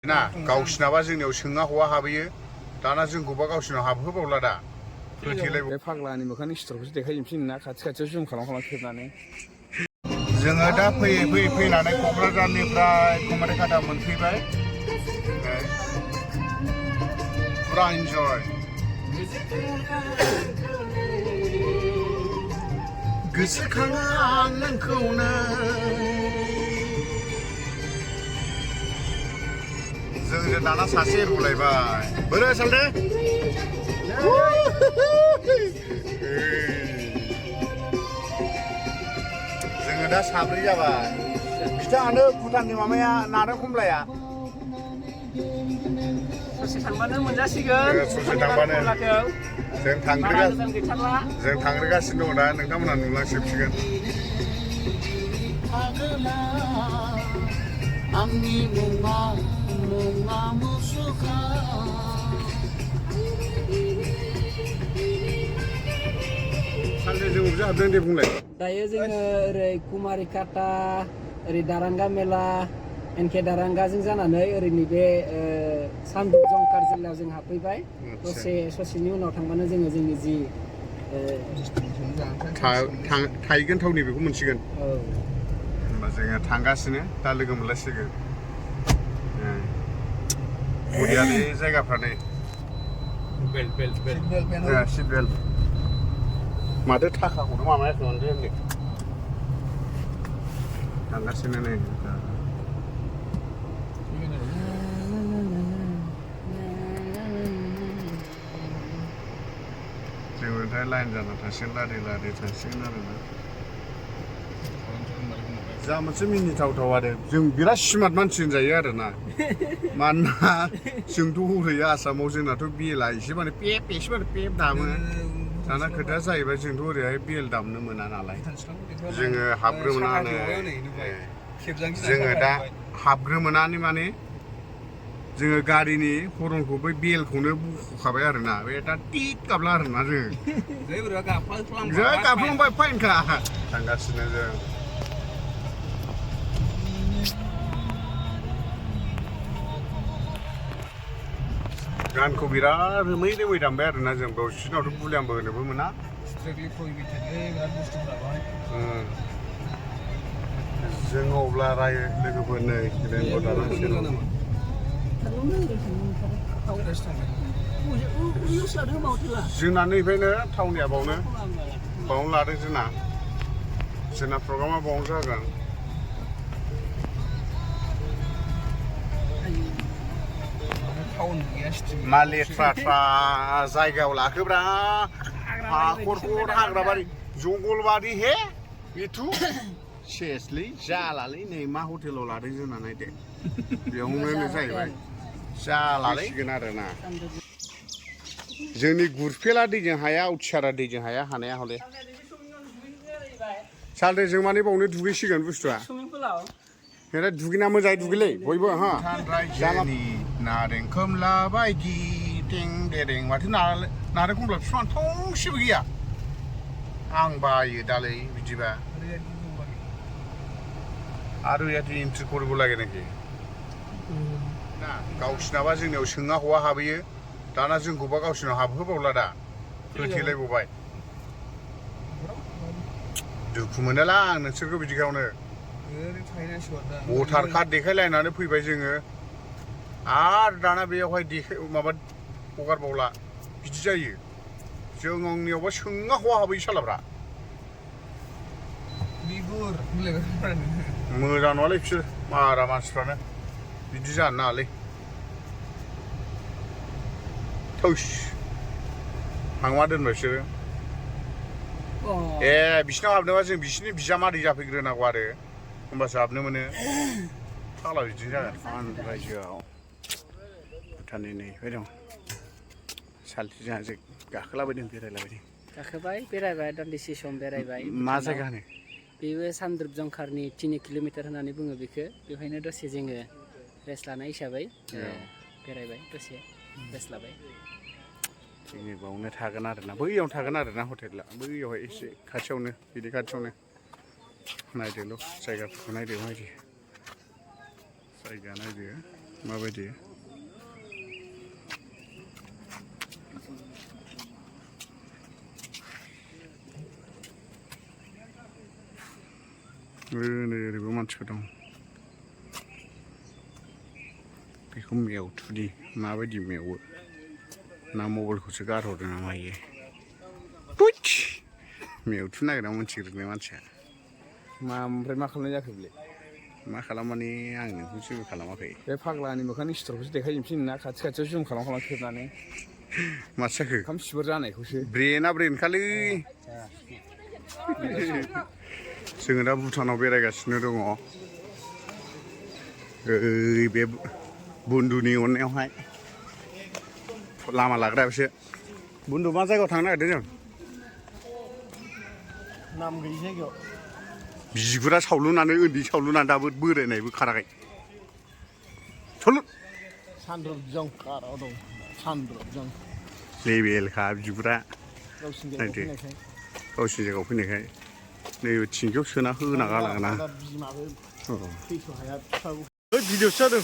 ना गावसिनाबा जोंनियाव सोङा हवा हाबहैयो दाना जोंखौबा गावसिनाव हाबहोबावला दा बे फाग्लानि मोखांनि सिथरखौसो देखायजोबसै ना खाथि खाथियाव जुम खालाम खेबनानै जोङो दा फैयै फैनानै क'क्राझारनिफ्राय कुमारिघाटा मोनफैबाय फुरा इन्जय गोसोखाङो आं नोंखौनो जोंजों दाना सासे एरग'लायबाय बोरो सालथे जोङो दा साब्रै जाबाय बिथाङानो भुटाननि माबाया नारें खमलाया ससे थांबानो मोनजासिगोन ससे थांबानो जों थांग्रोगासिनो दङ दा नोंथांमोनहा नुलांजोबसिगोन आंनि मुङा मुसुखा सानसे जों बबेजों हाबदों दे बुंलाय दायो जोङो ओरै कुमारिघाटा ओरै दारांगा मेला एनके दारांगाजों जानानै ओरै नैबे सानदुप जंखार जिल्लायाव जों हाबफैबाय ससेनि उनाव थांबानो जोङो जोंनि जि थाहैगोन थावनि बेखौ मोनसिगोन होमबा जोङो थांगासिनो दा लोगो मोनलायसिगोन बरियालै जायगाफ्रा नै सिट बेल्ट माथो थाखाखौनो माबायाखैमोन दे थांगासिनो नै जोङो दा लाइन जाना थांसिगोन लारि थांसिगोन आरोना जा मोनसे मिनिथावथाव आरो जों बिराद स्मार्ट मानसि होनजायो आरोना मानोना जोंथ' हरै आसामाव जोंनाथ' बेला एसे माने एसे माने पेप दामो दाना खोथाया जाहैबाय जोंथ' ओरैहाय बेल दामनो मोना नालाय जोङो हाबग्रोमोनानो जोङो दा हाबग्रोमोनानो माने जोङो गारिनि हरनखौ बै बेलखौनो बख'खाबाय आरोना बे दा टिक गाबला आरोना जों गाबफ्लांबाय फाइनखा थांगासिनो जों गानखौ बिराद रोमै दामबाय आरोना जों बिसिनावथ' बुलियामबो होनोबो मोना जों अब्ला रायो लोगोफोर नै रेनबो दानांसिगोन जोंना नैफ्रायनो थावनिया बावनो लादों जोंना प्रग्रामा बावनो जागोन मा लेथ्रा जायगायाव लाखोब्रा हाखर हाग्राबारि जंगलबारि हे बेथु सेसलै जालालै नै मा हटेलाव लादों जोंना नायदे बेयावनो जाहैबाय जालालै आरोना जोंनि गुरफेला दैजों हाया उथिसारा दैजों हाया हानाया हले सालथे जों माने बावनो दुगैसिगोन बुस्थुआ बेरा दुगैना मोजाङै दुगैलै बयबो हा रायजोनि नारें खमला बायदि टें देरें माथो नारें खमला बिफां थंसेबो गैया आं बायो दालै बिदिबा आरो याथ' एन्ट्रि करबो লাগে नाকি ना गावसिनाबा जोंनियाव सोङा हवा हाबहैयो दाना जोंखौबा गावसिनाव हाबहोबावला दा होथेलायबावबाय दुखु मोनोला आं नोंसोरखौ बिदिखावनो भटार कार्ड देखायलायनानै फैबाय जोङो आरो दाना बेयावहाय माबा हगारबावला बिदि जायो जोंनियावबा सोङा हवा हाबहैयो सालाफ्रा मोजां नङालै बिसोर मारा मानसिफ्रानो बिदि जानो नाङालै थौस हांमा दोनबाय बिसोरो बिसिनाव हाबनोबा जों बिसिनि बिजामादै जाफैग्रोनांगौ आरो होमबासो हाबनो मोनो फाग्ला बिदिनो जागोन रायजोआव भुटाननि नैबे दं सालथे जोंहा गाखोलाबायदों बेरायबाय दान्दिसे सम बेरायबाय मा जायगा होनो बेबो सानद्रुप जंखारनि 3 किल'मिटार होननानै बुङो बेखौ बेवहायनो दसे जोङो रेस्ट लानाय हिसाबै बेरायबाय दसे रेस्ट लाबाय जोङो बावनो थागोन आरोना बैयावनो थागोन आरोना हटेला बैयावहाय एसे खाथियावनो बिदि खाथियावनो नायदोल' जायगाफोरखौ नायदो माबायदि जायगा नायदो माबायदि ओरैबो मानसिफोर दं बेखौ मेवथुदि माबायदि मेवो ना मबाइलखौसो गारहरदों ना मायो मेवथु नागिरना मोनथिग्रोनाय मानसिया ओमफ्राय मा खालामनाय जाखो बेलाय मा खालामनानै आं नोंखौ जेबो खालामाखै बे फाग्लानि मोखांनि सिथरखौसो देखायजोबसै नोंना खाथि खाथियाव जुम खालाम खेबनानै मा जाखो ओंखाम सिबोर जानायखौसो ब्रेना ब्रेनखालै जोङो दा भुटानाव बेरायगासिनो दङ बे बुन्दुनि अननायावहाय लामा लाग्रायावसो बुन्दु मा जायगायाव थांनो नागिरदों जों नाम गैयि जायगायाव बिगुरा सावलुनानै उन्दै सावलुनानै दाबो बोरायनायबो खाराखै सानद्रब जंकाराव दं सानद्रब जंकार लेबेलखा बिगुरा गावसिनि जायगायाव फैनायखाय गावसिनि जायगायाव फैनायखाय नैबे थिंखियाव सोना होना गालाङोना बिमाबो थैस' हाया भिडिअसो जादों